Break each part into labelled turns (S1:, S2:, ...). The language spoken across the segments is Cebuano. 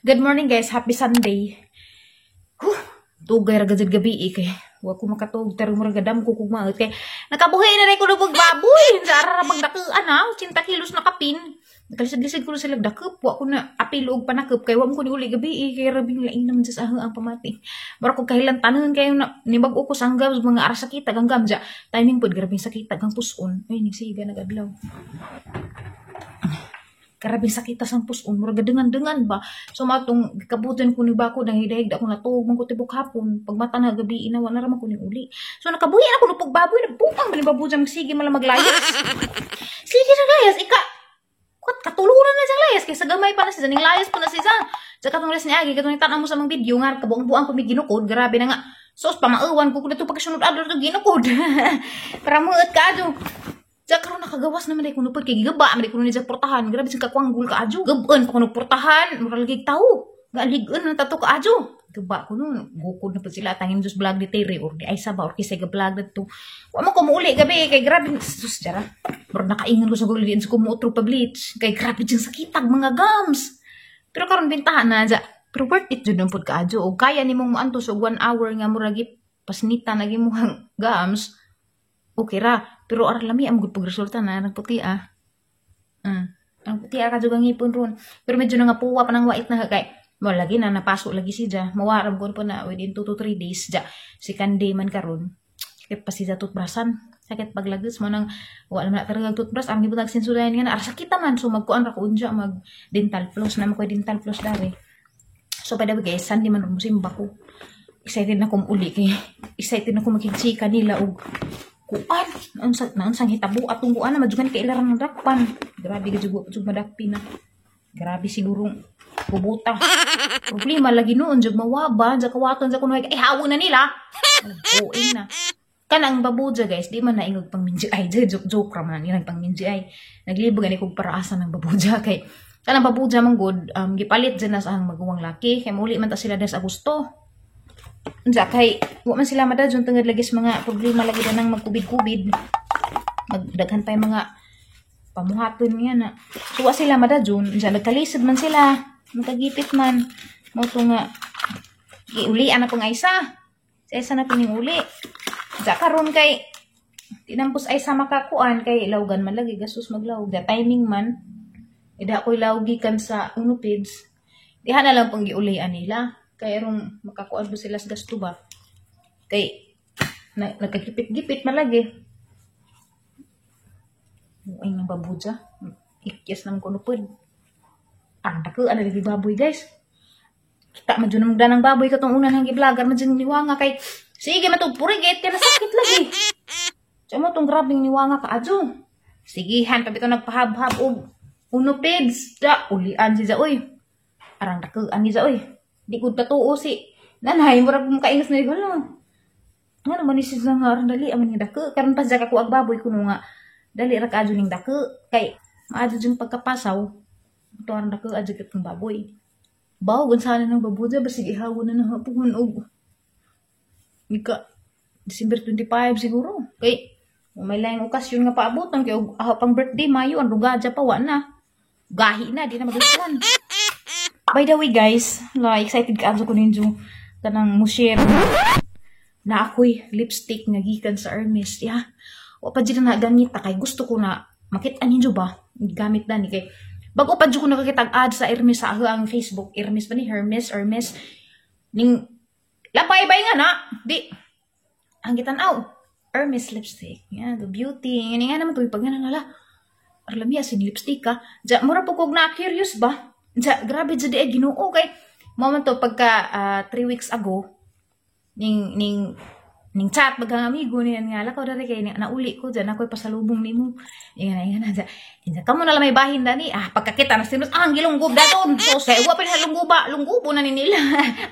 S1: Good morning, guys, happy Sunday. Huh, dugay ra gud gabi eh, kay wa ko makatug pero murag gadam ko kug maot kay nakabuhi na rin ko lubog baboy sa ara ra magdakuan ha, 80 kilos na kapin. Nagkalisod-lisod ko na sila dakep, wa ko na apil og panakep kay wa mo ko ni uli gabi eh, kay rabing laing naman sa ang pamati. Mura ko kahilan tanon kayo na nibag-o ko sa hanggang mga ara sakita ganggam ja. Timing pod grabing sakita gang puson. Ay ning siga nagadlaw. Grabing sakita sang puson, murag dengan-dengan ba. So matong gikabuton ko ni bako nang hidahig ako natuog man ko tibok hapon. Pagmata na gabi ina wa na ra man ko ni uli. So nakabuhi na ko lupog baboy, nagbuang man ni baboy jam sige man lang maglayas. Sige na layas ika. Kat katulunan na siyang layas kay sa gamay pa na siya ning layas po na siya. Sa katong res ni agi katong tan-aw mo sa mga video nga kabuang-buang ko may ginukod, grabe na nga. Sos pamauwan ko kuno pagkasunod adlaw to ginukod. Para muot ka adyo. Sa karon nakagawas naman ay kuno pud kay gigaba man kuno ni sa portahan. Grabe sa kakwanggol ka adyo. Gabon pa kuno portahan, mura lagi tawo. Galig-on na tato ka adyo. Gaba ko no, gukod na pa sila tangin Diyos vlog ni Terry or di ay ba or kisay ga vlog na to. Wa man ko muuli gabi kay grabe sus jara. Murag nakaingon ko sa gulid sa kumuotro pa bleach kay grabe jud sakitag mga gums. Pero karon bintahan na ja. Pero worth it jud pud kaadyo. Og kaya nimong moantos og 1 hour nga murag pasnita na gimuhang gums. Okay ra, pero ara lami ang gud pag resulta na nagputi ah. Ang puti ah kadyo ang ngipon ron. Pero medyo nangapuwa pa nang wait na kay mo lagi na napaso lagi siya. Mawarab ko po na within 2 to 3 days ja. Second day man karon. Sakit pa siya toothbrushan. Sakit paglagos mo nang wa naman na talaga toothbrush. Ang gibutag sensudayan nga na ara sakita man so magkuan ra ko unja mag dental floss na mo koy dental floss dari. So by the way guys, Sunday man mo simba ko. Excited na ko uli kay excited na ko makigchika nila og kuan naunsa naunsang hitabo atong kuan na madjugan kay ilaran ng dakpan. Grabe gid jud jud madakpi na. Grabe siguro kubuta. Problema lagi noon jud mawaba ja kawaton sa kuno ay hawon na nila. Uing na. Kanang babuja guys, di man naingog pang minji ay joke joke ra man nilang pang minji ay. Naglibo gani kog paraasa ng babuja kay kanang babuja man gud gipalit dyan na sa ang maguwang laki kay muli man ta sila des Agosto. Unsa kay wa man sila madadyon tungod lagi sa mga problema lagi danang magkubid-kubid. Magdaghan pa yung mga pamuhaton niya na. So wa sila madadyon, unsa nagkalisod man sila, magkagipit man. Mo to nga giulian na kong Aisa. Sa isa na pining uli. Unsa karon kay tinampos ay sa makakuan kay lawgan man lagi gastos maglawg. Da timing man. Ida ko'y lawg gikan sa Unopids. Diha na lang pong giulian nila. Kay aron makakuan ba sila sa gasto ba? Kay na, nagkagipit-gipit man lagi. Ay nang babuja. Ikyas naman kuno pod. Ang dako ano lagi baboy guys. Kita man jud ng baboy katong una nang gi-vlogger man jud niwanga kay sige man tong purigit kay nasakit lagi. Sa mo tong grabeng niwanga ka adyo. Sigihan pa bitaw nagpahabhab og uno pids. Da ulian si oy. Arang dako ani sa oy. Di ko tatuo si nanay murag makaingos na hala. Nga naman ni siya nga arang dali aman nga dako karon pa siya kakuag baboy kuno nga dali ra kaadyo ning dako kay maadyo jud pagkapasaw. Ito arang dako adyo kitong baboy. Baw gun sana ng baboy basig ihawon na nahapuhon og ika December 25 siguro. Kay may laing okasyon nga paabotan kay og pang birthday Mayo ang rugadya pa wa na. Gahi na di na magustuhan. By the way guys, la excited ka ko ninyo kanang mo share na ako'y lipstick nga gikan sa Hermes. Yeah. Wa pa jud na gamit kay gusto ko na makita ninyo ba gamit na ni kay bago pa jud ko nakakita ad sa Hermes sa ang Facebook. Hermes ba ni Hermes Hermes ning labay bay nga na di ang gitan-aw Hermes lipstick. Yeah, the beauty. Ngani nga naman tuig pag nga nala. Arlamia sin lipstick ka. Ja mura po kog na curious ba? Ja grabe jud ay Ginoo kay mo man to pagka 3 weeks ago ning ning ning chat bagang amigo niyan nga lakaw diri kay nauli ko dyan ako'y pasalubong nimo ingan ingan na dyan kamo na lang may bahin dani ah pagkakita na sinus ah ang gilunggob daton so sa wa pa lungguba lunggubo na ni nila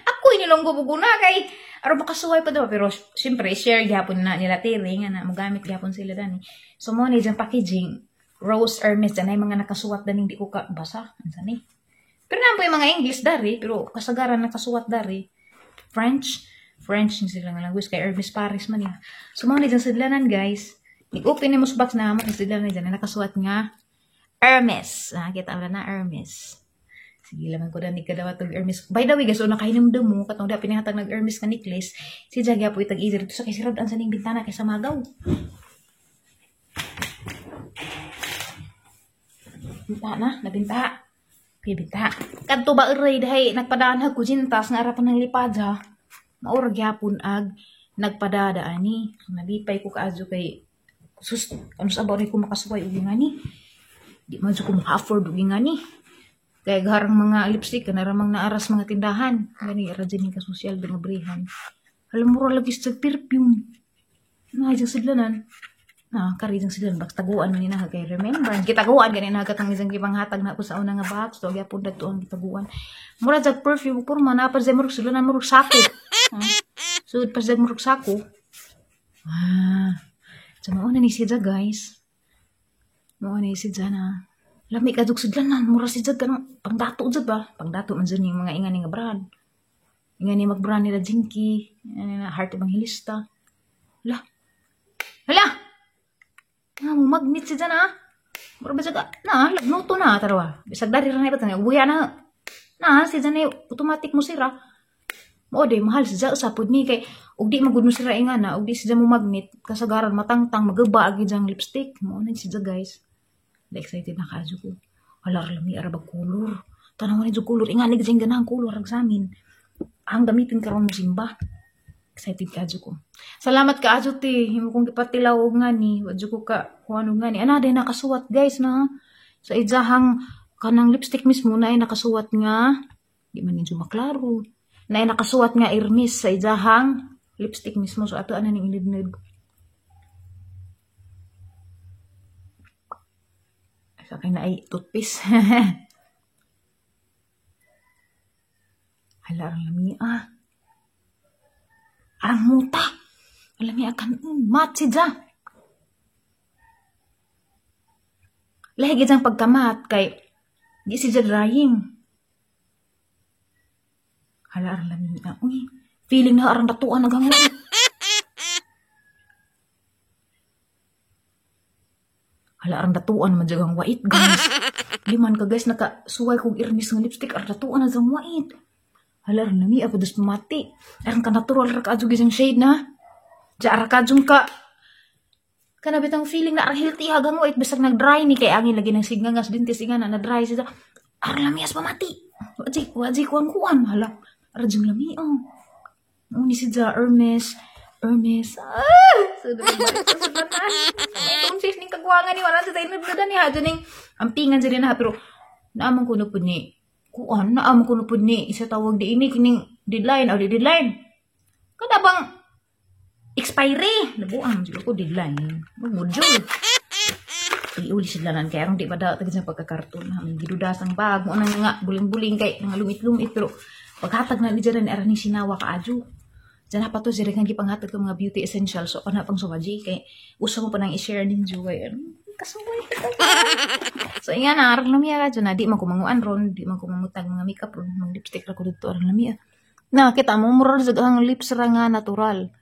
S1: ako inilunggubo ko na kay aron makasuway pa daw pero syempre share gyapon na nila tiri nga na mogamit gyapon sila dani. So mo ni dyan packaging Rose Hermes dyan ay mga nakasuwat daning di ko ka basa unsa ni pero na po yung mga English dari pero kasagaran nakasuwat dari French French ni sila nga language kay Hermes Paris man niya. So mo ni dyan sidlanan guys. Nag-open ni mo sa box na mo sidlanan dyan nakasuwat nga Hermes. Ah, kita mo na Hermes. Sige laman ko na ni kadawat og Hermes. By the way guys, so nakahinumdum mo katong da pinahatag nag Hermes nga necklace. Si Jagya po itag easy dito sa kay sirad ang saning bintana kay sa magaw. Binta na, nabinta. Okay, binta. Kadto ba aray dahi nagpadaan ko jintas nga ara pa ng lipad ha. Maura gyapon ag nagpadada ani. So, nalipay ko kaadyo kay sus ano sa ba ko makasuway og ngani. Di man jud ko maka-afford og ngani. Kaya garang mga lipstick kana ramang naaras mga tindahan. Gani ra dyan ka social nga brihan. Alam mo ra lagi sa perfume. Na jang sidlanan. Na kari jang sidlan box taguan man ni na kay remember. Gitaguan gani na katong isang gipanghatag na ako sa una nga box. So gyapon dadto ang gitaguan. Mura jag perfume porma na pa jay murag sidlanan murag sako. Ha? Sud pa jag murag sako. Ah. So mao na ni siya guys. Mao na ni siya na. Lami ka jud sudlanan, mura si jud kanang pangdato jud ba? Pangdato man jud ning mga ingani nga brand. Ingani mag-brand nila Jinky, ingani na Heart Evangelista. Hala. Hala. Nga mo magnet si dyan ah. Mura ba jud na lagnuto na tarwa. Bisag dari ra na ibat buya na. Na si dyan ay automatic mo sira. Mao day mahal si dyan sa pud ni kay og di magud mo sira ingana, og di si dyan mo magnet kasagaran matangtang magaba agi dyan lipstick. Mao na si dyan guys. Excited na kaadyo ko. Hala, lami ara ba color. Tanaw ni color. Ingani gid ganang color ang samin. Ang gamitin karon mo simba. Excited kaadyo ko. Salamat kaadyo te. Himo kong gipatilaw og ngani. Wa jud ko ka kuan og ngani. Ana day nakasuwat guys na. Sa ijahang kanang lipstick mismo na ay nakasuwat nga. Di man ninyo maklaro. Na ay nakasuwat nga Hermes sa ijahang lipstick mismo. So ato ana ning inidnid. Sa akin na ay toothpaste. Hala, ang lami ah. Arang muta. Ang lami akan mat si dya. Lahi gid pagkamat kay di si dya drying. Hala, arang lami ah. Uy, feeling na arang datuan naghangin. Hala, arang datuan man jud ang wait guys. Di man ka guys nakasuway kog Hermes nga lipstick arang datuan na jang wait. Hala, arang lami pa dus mati. Arang ka natural ra ka jud isang shade na. Diya ara ka jud ka. Kana bitang feeling na arang healthy hagang wait bisag nag-dry ni kay angin lagi ng siganga sa dentist inga na na-dry siya. Arang lami as pamati. Waji kuan-kuan hala. Arang jud lami oh. Ni si Ja Hermes. Hermes. Ah! So, itong sis ning kagwangan ni wala sa tayo nagduda ni ha ning ampingan dyan na pero naamang ko na pud ni kuan naamang ko na pud ni isa tawag di ini kining deadline o di deadline kada bang expiry nabuang jud ko deadline magmudyo iuli sila nan kay aron di ba daw tag sa pagkakarton ha gidudas ang bag mo nang nga buling-buling kay nga lumit-lumit pero paghatag na ni dyan aran ni sinawa kaadyo. Diyan na pa to, siya rin gipanghatag ng mga beauty essentials. So, ako na pang suwaji. Kay, uso mo pa nang i-share ninyo. Kay, kasuway ka. So, inga na, arang lumiya ka dyan na. Di man kumanguan ron. Di man kumangutang mga makeup ron. Mga lipstick ra ko dito. Arang lumiya. Na, kita mo, mura rin ang lips ra nga natural.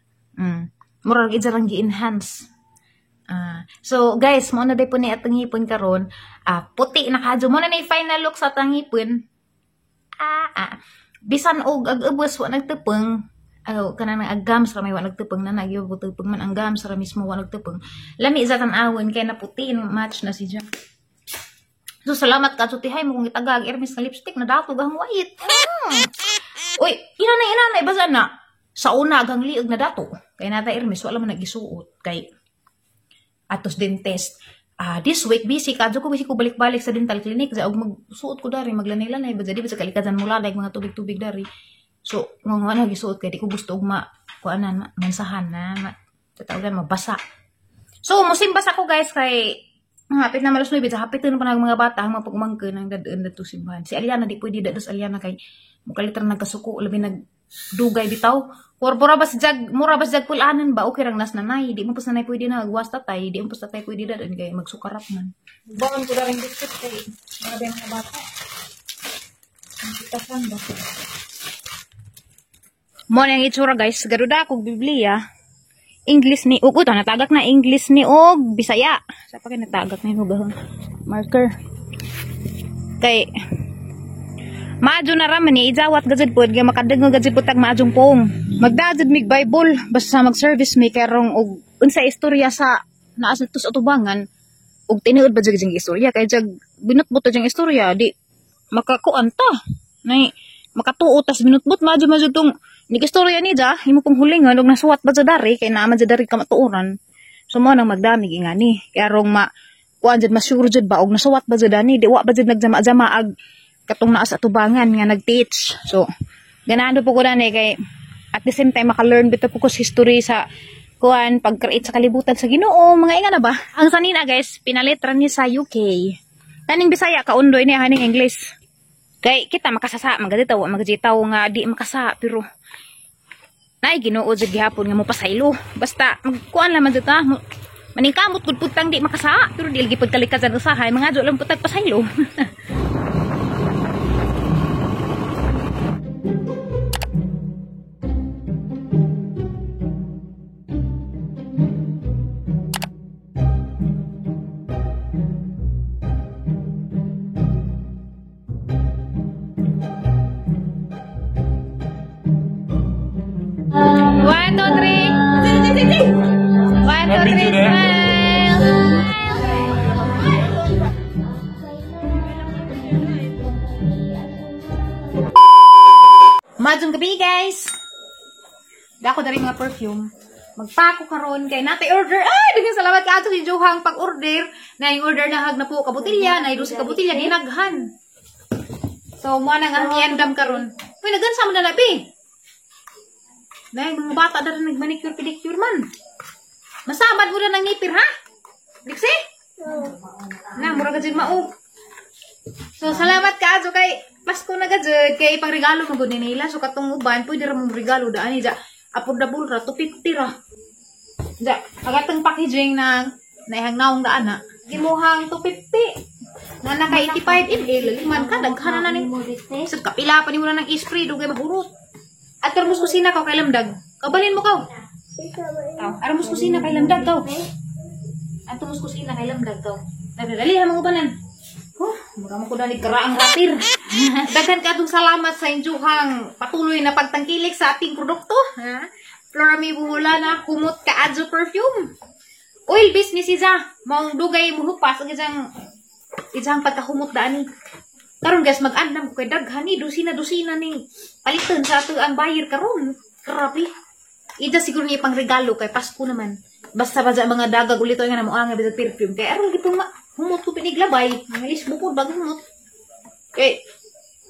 S1: Mura rin dyan gi-enhance. So, guys, mo na day po ni atong ngipon karon. Puti na kadyo. Mo na ni final look sa atong ngipon. Bisan og ag-ubos, wa nagtupeng. Kanang agams ra may wa nagtupeng na nagyo tupeng man ang gams ra mismo wa nagtupeng. Lami sa tan-awon kay naputi match na si Jack. So salamat ka tihay mo kung gitagag Hermes nga lipstick na dato ang white. Uy, inanay basta na sa una agang liog na dato. Kay nata Hermes wala man nagisuot kay atos dentist. This week busy ka ko busy ko balik-balik sa dental clinic sa og magsuot ko dari maglanay-lanay ba di ba sa kalikadan mo lanay mga tubig-tubig dari. So, mga nga gisuot kay di ko gusto og ma kuanan mansahan na tatawagan mabasa. So, musimba sa ko guys kay hapit na malas 9, hapit na pa mga bata ang mapagmangke nang dadaan dadto simbahan. Si Aliana di pwede dados Aliana kay mukalitar nagkasuko labi nagdugay bitaw. Or mura bas jag pulanan ba okay rang nas nanay, di mo pus nanay pwede na agwas tatay, di mo pus tatay pwede dadaan kay magsukarap man. Bangon ko daring biscuit kay mga mga bata. Ang kitasan ba? Mo na ang itsura guys, garuda kog Biblia. English ni ug uto natagak na English ni og Bisaya. Sa pa kay natagak na hinugahon marker. Kay Maadyo na raman ni ijawat gajud pod nga makadungog gajud pud tag maadjong pong. Magdadud mig Bible basta mag-service mi karong og unsa istorya sa naa sa atubangan og tinuod ba jud jing istorya kay jag binutbot jing istorya di makakuan ta. Nay makatuo tas binutbot maadyo man jud tong nig istorya ni ja imo pong hulingon og nasuwat ba jud dari kay naa man jud dari kamatuoran. So mo nang magdami ingani kay arong ma kuan jud masyur jud ba og nasuwat ba jud ani di wa ba jud nagjama-jama ag katong naa sa atubangan nga nag-teach. So ganado po ko dani kay at the same time maka-learn bitaw po ko sa history sa kuan pag-create sa kalibutan sa Ginoo mga inga na ba. Ang sanina guys pinalitra ni sa UK. Kaning Bisaya kaundoy ni haning English. Kay kita makasasa magaditaw magaditaw nga di makasa pero naay Ginoo jud gihapon nga mopasaylo. Basta magkuan laman jud ta. Maningkamot gud pud tang di makasa pero di lagi pagkalikasan usahay mga adyo lang pud tag pasaylo. One, two, three. 1, 2, 3, smile. Maayong gabi, guys. Dako dari mga perfume. Magpako karon kay natay order. Ay, daghang salamat kaato si Johang pag-order. Na yung order na hag na po kabutilya, na 12 kabutilya dinaghan. So mo na nga ang iandam karon. Uy, naghan sa mo na labi. Dahil mga bata na rin nag-manicure, pedicure man. Masamad mo na ng ngipir, ha? Dixie? Na, mura ka dyan mao. So, salamat ka, Ajo, kay Pasko na ka dyan. Kay ipang regalo mo gud nila. So, katong uban, pwede ra mong regalo daan. Ja, affordable ra, 250 ra. Ja, agatang packaging na naihang naong daan, ha? Gimuhang 250. Na naka 85 ml. Liman ka, daghan na ni. So, kapila pa ni mo na ng spray, dugay mahurot. At karmus kusina ka kay lamdag. Kabalin mo kaw. Aramus kusina kay lamdag kaw. Ato mus kusina kay lamdag kaw. Dali ha mga ubanan. Huh, mura mo ko dali karaang rapir. Daghan ka atong salamat sa inyuhang patuloy na pagtangkilik sa ating produkto, ha? Flora May Buholana, humot ka adjo perfume. Oil business isa, maong dugay muhupas ang isang pagkahumot dani. Karon guys, mag-andam ko kay daghan ni dosina-dosina ning palitan sa ato ang buyer karon. Grabe. Ija siguro niya pang regalo kay Pasko naman. Basta ba mga dagag ulit nga namo ang bisag perfume kay aron gitong humot ko piniglabay. Mga lisbo po bag humot. Kay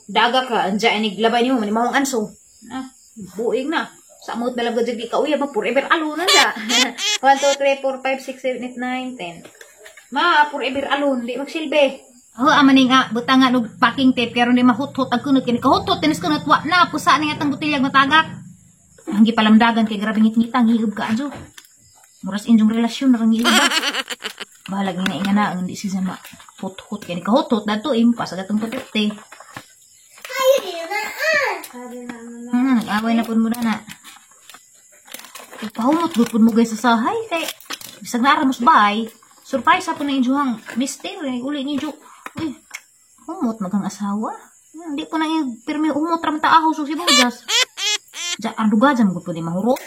S1: daga ka anja inig labay nimo man maong anso. Ah, buing na. Sa amot na lang gud di ka uya ba forever alone na da. 1 2 3 4 5 6 7 8 9 10. Ma forever alone di magsilbi. Oh, ama ni nga butang nga og packing tape karon di mahuthot ang kunot kini kahuthot tinis kunot wa na pusa ni atang botelya matagak. Ang gipalamdagan kay grabe ngit-ngita ngihub ka adyo. Muras inyong relasyon ra ngihub. Bahalag nga inga na ang di siya ma huthot kini kahuthot dadto impas agatong 250. Nag-away na pud mo na. Pahumot gud pud mo guys sa sahay kay bisag naa ra mo sa bahay. Surprise po na inyong mister uli ninyo. Uy, humot magang asawa. Hindi po na yung pirmi humot ramta aho so si Bojas. Ja, arduga dyan mo po di mahurot.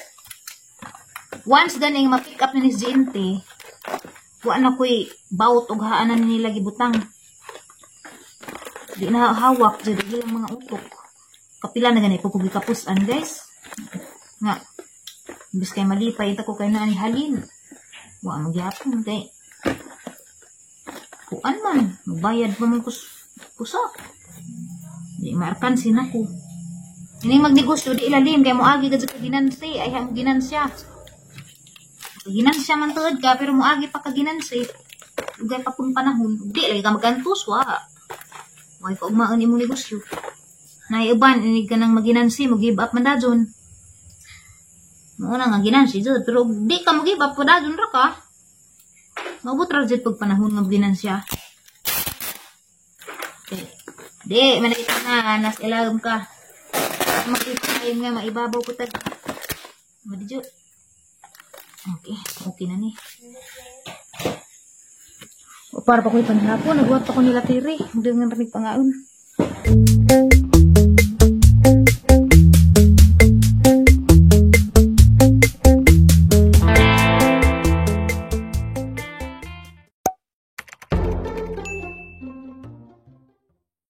S1: Once ganing ma-pick up na ni GNT, wa na ko'y bawt og haanan nila gibutang. Di na hawak, dyan di lang mga utok. Kapila na ganay po kung gikapusan, guys. Nga, imbis kay malipay, ita ko kayo na ni Halin. Wa magyapon kay kuan man, magbayad pa man kusa. Di maarkansin ako. Ini magnegosyo, di ilalim, kaya moagi ka sa ginansi, ay mo ginansya. Ginansya man tuod ka, pero moagi pa ka ginansi. Ugay pa pun panahon, di lagi ka magantos, wa. Way ka ugmaon imong negosyo. Naiuban, inig ka nang maginansi, mag-give up man dajon. Mao na nga ginansi, jud, pero di ka mag-give up, dajon ra ka. Maubot ra jud pag panahon nga ginansya. Okay. Di, manakita na, nas ilagom ka. Makita kayo nga, maibabaw ko tag. Madidyo. Okay, okay na ni. Para pa ko'y panghapon, nagwat pa ko nila tiri. Magdangan ramig pangaon.